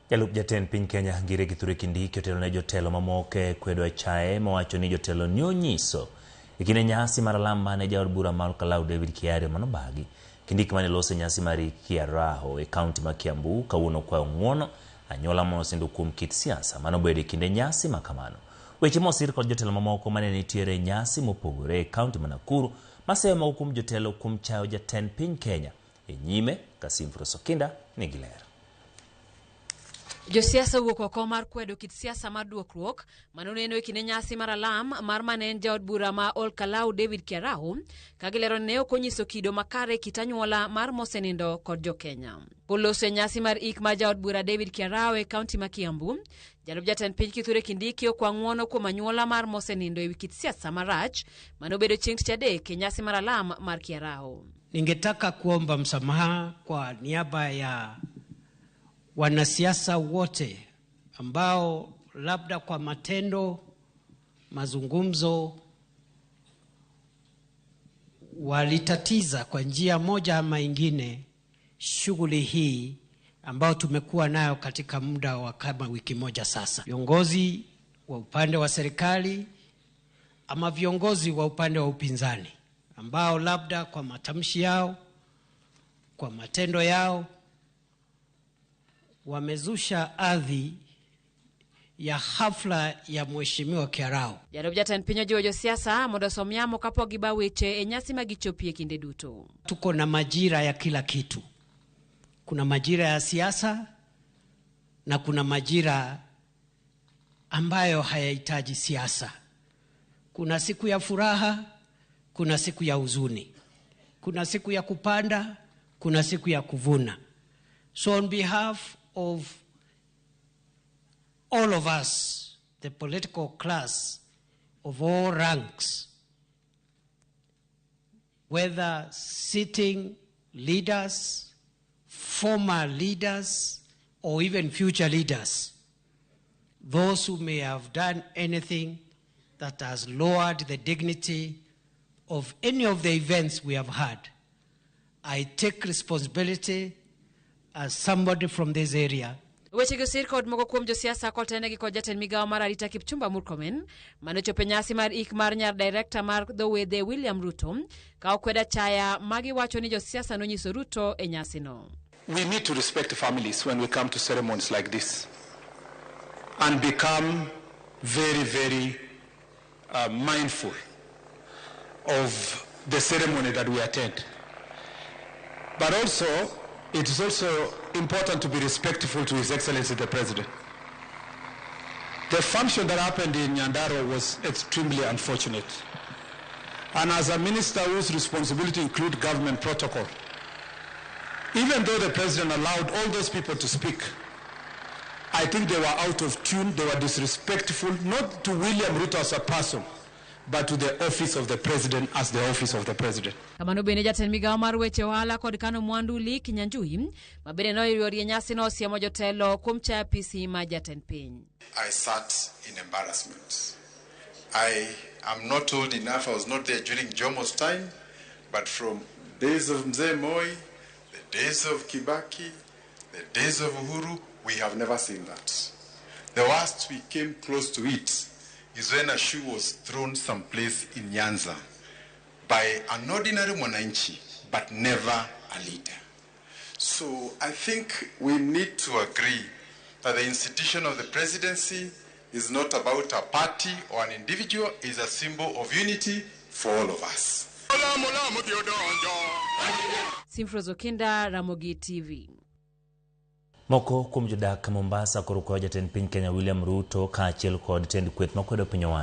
Jalup jatend piny Kenya Ngire Kithure Kindiki otelo ne jotelo mamoko e kwedo achaye mowacho ni jotelo ne onyiso e kinde nyasi mar alam mane jaod bura ma Olkalau David Kiario manobagi. Kindiki mane loso e nyasi mar Kiaraho e kaunti ma Kiambu kawuono okwayo ng'uono anyuola monosendo kuom kit siasa manobedo e kinde nyasi ma kamano. Weche mosir kod jotelo mamoko mane nitiere e nyasi mopogore e kaunti ma Nakuru maseyo moko kuom jotelo kuom chayo jatend piny Kenya e nyime Kasim Frosokinda nigi ler. Josiasa owuok oko mar kwedo kit siasa mar duokruok manoneno e kinde nyasi mar alam mar mane en jaod bura ma Olkalau David Kiaraho ka gilero ni ne ok onyiso kido makare e kit anyuola mar mosenindo kod jokenya. Koloso e nyasi mar ik mar jaod bura David Kiaraho e kaunti ma Kiambu, jalup jatend piny Kithure Kindiki okwa ng'uono kuom anyuola mar mosenindo e wi kit siasa marach manobedo chieng' tich adek e nyasi mar alam mar Kiaraho. Ningetaka kuomba msamaha kwa niaba ya wanasiasa wote ambao labda kwa matendo, mazungumzo walitatiza kwa njia moja ama ingine shughuli hii ambayo tumekuwa nayo katika muda wa kama wiki moja sasa. Viongozi wa upande wa serikali ama viongozi wa upande wa upinzani ambao labda kwa matamshi yao, kwa matendo yao wamezusha adhi ya hafla ya Mheshimiwa Kiarao. Jalup jatend piny ojiwo josiasa mondo osom yamo kapok giba weche e nyasi ma gichopie kinde duto. Tuko na majira ya kila kitu. Kuna majira ya siasa na kuna majira ambayo hayahitaji siasa. Kuna siku ya furaha, kuna siku ya huzuni, kuna siku ya kupanda, kuna siku ya kuvuna. So on behalf of all of us, the political class of all ranks, whether sitting leaders, former leaders, or even future leaders, those who may have done anything that has lowered the dignity of any of the events we have had, I take responsibility as somebody from this area. Weche gi osir kod moko kuom josiasa kotenegi kod jatend migawo mar arita Kipchumba Murkomen manochopo e nyasi mar ik mar nyar director mar dho wedhe William Ruto ka okwedo achaya magiwacho ni josiasa nonyiso Ruto e nyasino. We need to respect families when we come to ceremonies like this and become very, very mindful of the ceremony that we attend. But also, it is also important to be respectful to His Excellency the President. The function that happened in Nyandarua was extremely unfortunate. And as a minister whose responsibility include government protocol, even though the president allowed all those people to speak, I think they were out of tune, they were disrespectful, not to William Ruto as a person, but to the office of the president as the office of the president. Kamano bende jatend migawo mar weche ohala kod kano mwandu Lee Kinyanjui ma bende noyuorie nyasino osiemo jotelo kuom chayo apisi mar jatend piny. I sat in embarrassment. I am not old enough, I was not there during Jomo's time, but from days of Mzee Moi, the days of Kibaki, the days of Uhuru, we have never seen that. The worst we came close to it is when a shoe was thrown someplace in Nyanza by an ordinary mwananchi, but never a leader. So I think we need to agree that the institution of the presidency is not about a party or an individual, is a symbol of unity for all of us. Simfrozo Kinda, Ramogi TV. Moko kuom jodak Mombasa koro kwayo jatend piny Kenya William Ruto kaachiel kod tend kweth makwedo piny owacho.